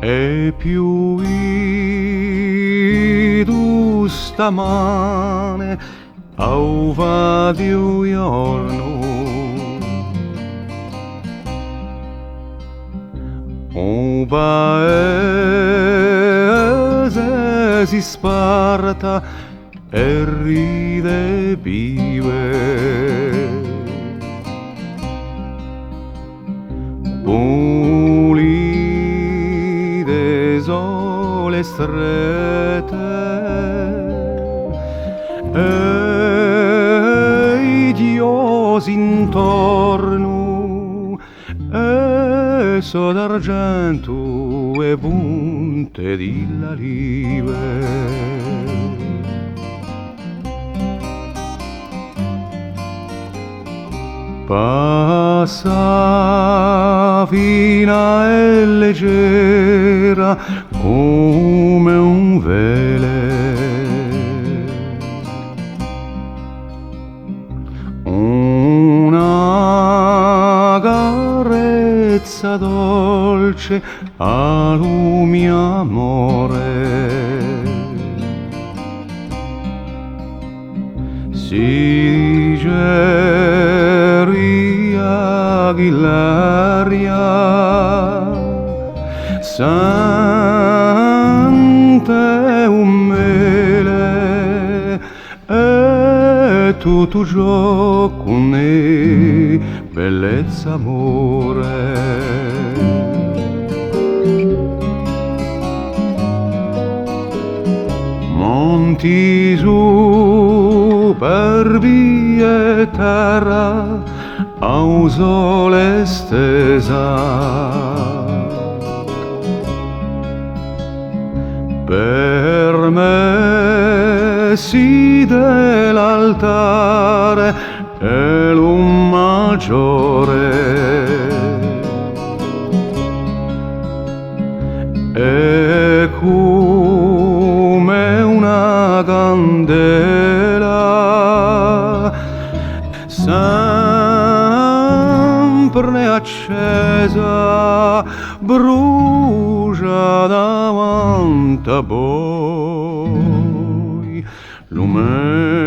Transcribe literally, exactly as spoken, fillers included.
Hè piuvidu stamane, à u fà di u ghjornu. U paese si sparta è ride è vive. Pulite sò e strette è i chjosi intornu, è sò d'argentu e punte di l'alive. Passa fina è leggera cum'è un vele. Una carezza dolce à lu mio amore. Si diceria chì l'aria sente u mele è tuttu ciò ch'ùn hè bellezza, amore. Monti superbi è terra à u sole stesa. Per mè site l'altare è lu maggiore. È cum'è una candela sempre accesa, brusgia davanti à voi lu me